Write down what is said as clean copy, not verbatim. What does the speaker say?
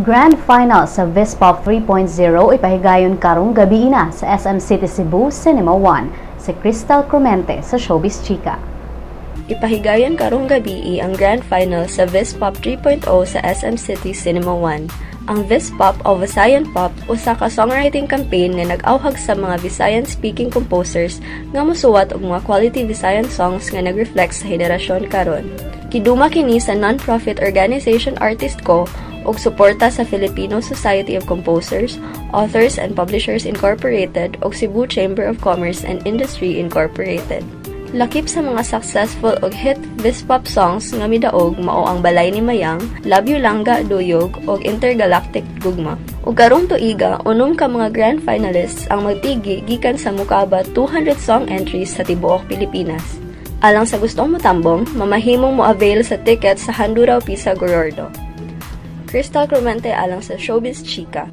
Grand Final sa Vispop 3.0 ipahigayon karong gabi na sa SM City Cebu, Cinema 1. Si Crystal Clemente sa Showbiz Chika. Ipahigayon karong gabi ang Grand Final sa Vispop 3.0 sa SM City Cinema 1. Ang Vispop o Visayan Pop usa ka songwriting campaign nga nag-awhag sa mga Visayan-speaking composers nga mosuwat og mga quality Visayan songs nga nag-reflect sa henerasyon karon. Kiduma kini sa non-profit organization Artist Ko ug suporta sa Filipino Society of Composers, Authors and Publishers Incorporated ug Cebu Chamber of Commerce and Industry Incorporated. Lakip sa mga successful ug hit Vispop songs nga midaog mao ang Balay ni Mayang, Love You Langga Duyog ug Intergalactic Gugma. Ug karong tuiga, unom ka mga grand finalists ang magtigi gikan sa mokaba 200 song entries sa tibuok Pilipinas. Alang sa gustong motambong, mamahimong mo-avail sa ticket sa Handuraw Pisa Gorordo. Crystal Clemente alang sa Showbiz Chika.